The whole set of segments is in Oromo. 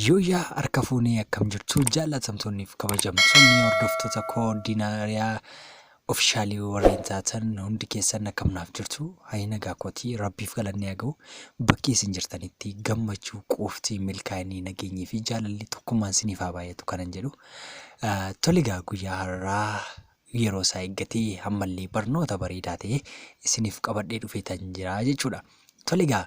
Yooyyaa harka fuunee akkam jirtu jaallatamtoonni fi kabajamtoonni hordoftoota koo Dinaariyaa ofishaalii warreen taatan hundi keessan akkam naaf jirtu hayi nagaa kootii rabbiif galanni haa ga'u bakki isin jirtanitti gammachuu quuftii milkaa'inni nageenyii fi jaalalli tokkummaan isiniif haa baay'atu kanan jedhu tole egaa guyyaa har'aa yeroo isaa eeggatee ammallee barnoota bareedaa ta'e isiniif qabadhee dhufeetan jira jechuudha. Tole egaa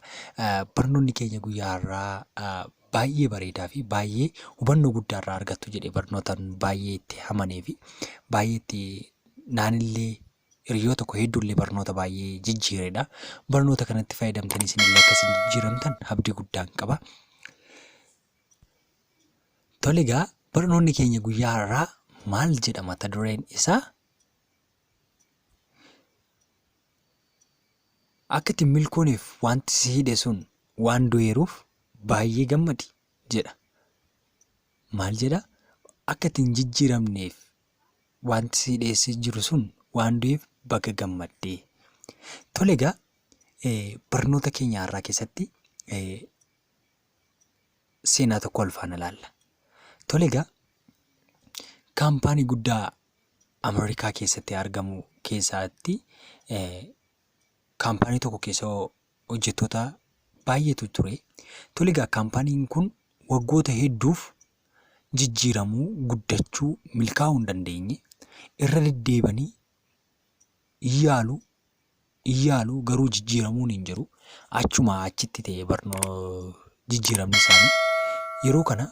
barnoonni keenya guyyaa har'aa baay'ee bareedaa fi baay'ee hubannoo guddaa irraa argattu jedhee barnootaan baay'ee itti amanee fi baay'ee itti naanillee hiriyoota koo hedduullee barnoota baay'ee jijjiiredha. Barnoota kanatti fayyadamtanii isinillee akka isin jijjiiramtan abdii guddaan qaba. Tole egaa barnoonni keenya guyyaa har'aa maal jedha mata dureen isaa? Akka itti hin milkooneef wanti si hidhe sun waan du'eeruuf baay'ee gammadi jedha. Maal jedha? Akka itti hin jijjiiramneef wanti si hidheessee jiru sun waan du'eef baga gammaddee. Tole egaa barnoota keenya har'aa keessatti seenaa tokko wal faana ilaalla. Tole egaa kaampaanii guddaa Ameerikaa keessatti argamu keessaatti kaampaanii tokko keessa hojjettoota baay'eetu ture. Tole egaa kaampaaniin kun waggoota hedduuf jijjiiramuu, guddachuu, milkaa'uu hin dandeenye. Irra deddeebanii yaalu, yaalu garuu jijjiiramuun hin jiru. Achumaa achitti ta'e barnoo jijjiiramni isaanii. Yeroo kana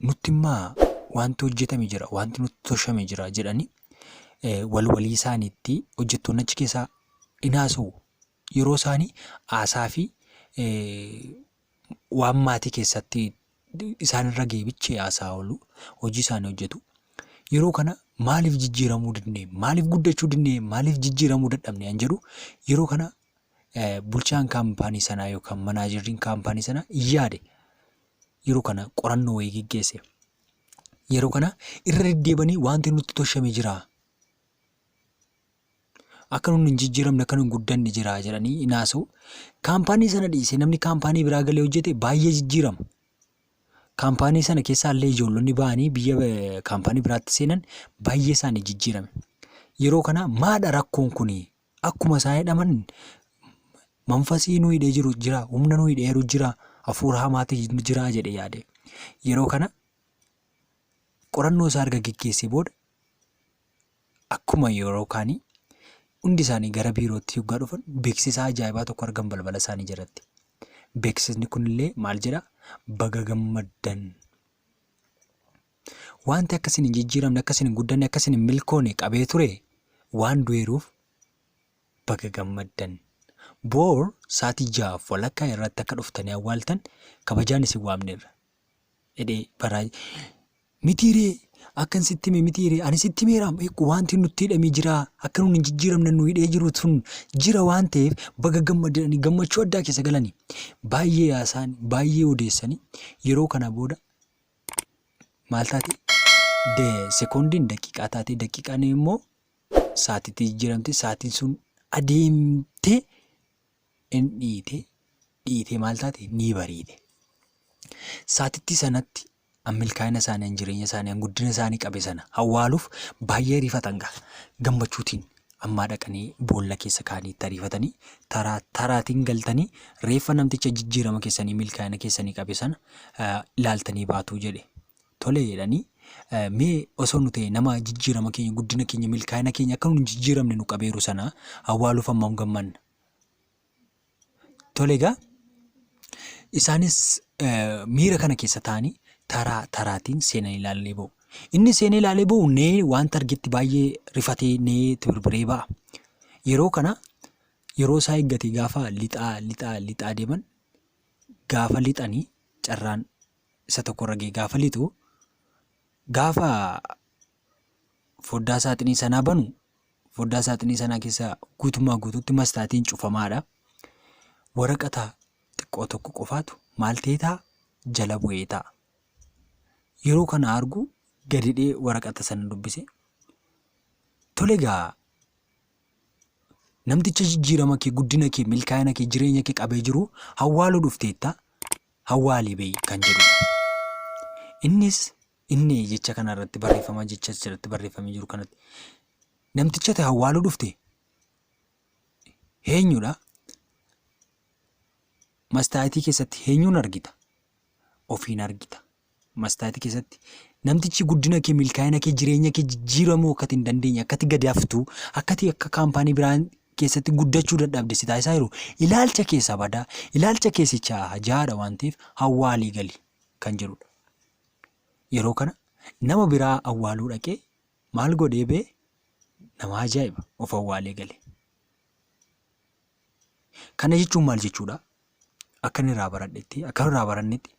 nutti immaa wanti hojjetame jira, wanti nutti toshame jira jedhanii wal walii isaaniitti hojjettoonni achi keessaa in haasa'u. Yeroo isaanii haasaa fi waan maatii keessatti isaan irra ga'e bichee haasaa oolu, hojii isaanii hojjetu. Yeroo kana maaliif jijjiiramuu didnee, maaliif guddachuu didnee, maaliif jijjiiramuu dadhabne an jedhu yeroo kana bulchaan kaampaanii sanaa yookaan manaajeriin kaampaanii sanaa yaade. Yeroo kana qorannoo wayii geggeesse. Yeroo kana irra deddeebanii wanti nutti toshame jira. Akka nuti hin jijjiiramne akka nu hin guddanne jira jedhanii hin haasa'u. Kaampaanii sana dhiisee namni kaampaanii biraa galee hojjete baay'ee jijjiirama. Kaampaanii sana keessaa illee ijoollonni ba'anii biyya kaampaanii biraatti seenan baay'ee isaanii jijjiirame. Yeroo kana maadha rakkoon kuni? Akkuma isaan hidhaman manfasii nu hidhee jiru jira, humna nu hidheeru jira, hafuura hamaatu jira jedhe yaade. Yeroo kana qorannoo isaa erga geggeessee booda akkuma yeroo kaanii hundi isaanii gara biirootti yoggaa dhufan beeksisa ajaa'ibaa tokko argan balbala isaanii jalatti. Beeksisni kunillee maal jedha? Baga gammaddan. Wanti akka isin hin jijjiiramne, akka isin hin guddanne, akka isin hin milkoone qabee ture waan du'eeruuf baga gammaddan. Boor sa'aatii ja'aaf walakkaa irratti akka dhuftanii awwaaltan kabajaan isin waamneerra. Jedhee baraa mitiiree akkan sitti hime mitiiree ani sitti himeera wanti nutti hidhamee jira akka nun hin jijjiiramne nu hidhee jiru sun jira waan ta'eef baga gammadanii gammachuu addaa keessa galanii baay'ee haasa'an baay'ee odeessanii yeroo kana booda maal taate de sekoondiin daqiiqaa taate daqiiqaan immoo saatiitti jijjiiramte saatiin sun adeemtee in dhiite dhiitee maal taate ni bariite. Saatittii sanatti an milkaa'ina isaanii an jireenya isaanii an guddina isaanii qabe sana awwaaluuf baay'ee ariifatan gaa gammachuutiin ammaa dhaqanii boolla keessa kaa'anii itti ariifatanii taraa taraatiin galtanii reeffa namticha jijjiirama keessanii milkaa'ina keessanii qabe sana ilaaltanii baatuu jedhe. Tole jedhanii mee osoo nu ta'e nama jijjiirama keenya guddina keenya milkaa'ina keenya akka nu hin jijjiiramne nu qabeeru sana awwaaluuf hammam gammanna. Tole egaa isaanis miira kana keessa taa'anii taraa taraatiin seenanii ilaalanii ba'u. Inni seenee ilaalee ba'u nee wanta argetti baay'ee rifatee nee itti birbiree ba'a. Yeroo kana yeroo isaa eeggate gaafa lixaa lixaa lixaa deeman gaafa lixanii carraan isa tokko irra ga'e gaafa lixu gaafa foddaa saaxinii sanaa banu foddaa saaxinii sanaa keessa guutummaa guutuutti mastaatiin cufamaadha. Waraqata xiqqoo tokko qofaatu maal ta'ee taa'a? Jala bu'ee taa'a. Yeroo kana argu gadidhee waraqata sana dubbise. Tole egaa namticha jijjiirama kee, guddina kee, milkaa'ina kee, jireenya kee qabee jiru awwaaluu dhufteetta. Awwaalii ba'i kan jedhudha. Innis inni jecha kana irratti barreeffama jecha asirratti barreeffamee jiru kanatti namticha ati awwaaluu dhufte eenyudha? Mastaayitii keessatti eenyuun argita? Ofiin argita. Mastaayitii keessatti namtichi guddina kee, milkaa'ina kee, jireenya kee jijjiiramuu akka ati hin dandeenye, akka ati gadi haftu, akka ati akka kaampaanii biraan keessatti guddachuu dadhabde si taasisaa jiru ilaalcha keessa badaa, ilaalcha keessicha hajaadha waan ta'eef awwaalii gali kan jedhudha. Yeroo kana nama biraa awwaaluu dhaqee maal godhee bee nama ajaa'iba of awwaalee gale. Kana jechuun maal jechuudha? Akka inni irraa baradhetti, akka irraa barannetti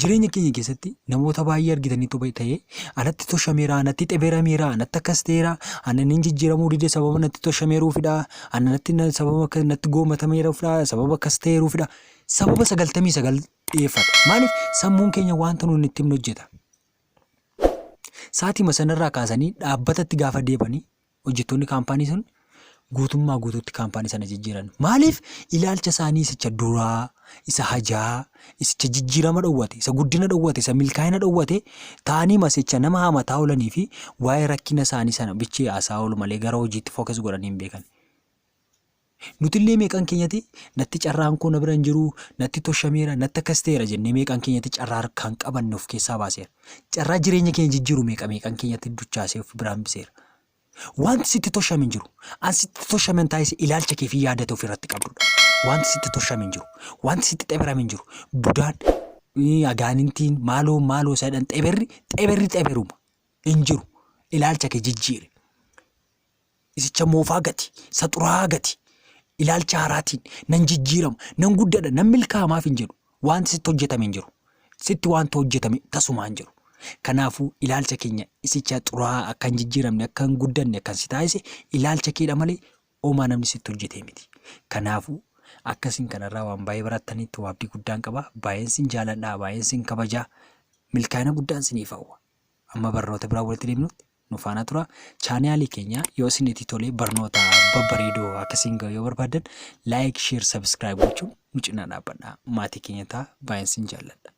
jireenya keenya keessatti namoota baay'ee argitanii ta'ee anatti toshameera, anatti xeberameera, anatti akkas ta'eera, ana nin jijjiiramuu dide sababa natti toshameeruufidha, ana natti sababa akka natti goomatameeruufidha, sababa akkas ta'eeruufidha. Sababa 99 dhiyeeffata. Maaliif sammuun keenya wanta nuti itti himnu hojjeta. Sa'aatima sanarraa kaasanii dhaabbatatti gaafa deebanii hojjettoonni kaampaanii sun guutummaa guutuutti kaampaanii sana jijjiiran. Maaliif ilaalcha isaanii isicha duraa, isa hajaa, isicha jijjiirama dhowwate, isa guddina dhowwate, isa milkaa'ina dhowwate ta'anii masicha nama hamataa oolanii fi waa'ee rakkina isaanii sana bichee haasaa oolu malee gara hojiitti focus godhanii hin beekan. Nutillee meeqan keenyati natti carraan koo na bira hin jiru, natti toshameera, natti akkas ta'eera jennee meeqan keenyatti carraa harkaan qabanne of keessaa baaseera. Carraa jireenya keenya jijjiiru meeqa meeqan keenyatti duchaasee of bira hambiseera. Wanti sitti toshame hin jiru. An sitti toshame hin taasise ilaalcha kee fi yaada ofirratti irratti qabdudha. Wanti sitti toshame hin jiru. Wanti sitti xeberame hin jiru. Budaan, agaanintiin, maaloo maaloo isa jedhan xeberri xeberri xeberuma hin jiru. Ilaalcha kee jijjiiri. Isicha moofaa gati, isa xuraa'aa gati. Ilaalcha haaraatiin nan jijjiirama, nan guddadha, nan milkaa'a maaf hin jedhu. Wanti sitti hojjetame hin jiru. Sitti wanta hojjetame tasumaa hin jiru. Kanaafuu ilaalcha keenya isicha xuraa'aa akka hin jijjiiramne, akka hin guddanne kan si taasise ilaalcha keedha malee homaa namni sitti hojjetee miti. Kanaafuu akkasiin kanarraa waan baay'ee barattanitti abdii guddaan qaba. Baay'een sin jaaladha, baay'een sin kabajaa. Milkaa'ina guddaan siniif hawwa. Amma barnoota biraa walitti deemnutti nu faana tura. Chaanaalii keenya yoo isinitti tole barnoota babbareedoo akkasiin gahu yoo barbaaddan like, share, subscribe gochuun nu cinaa dhaabbadha. Maatii keenya ta'a. Baay'een sin jaalladha.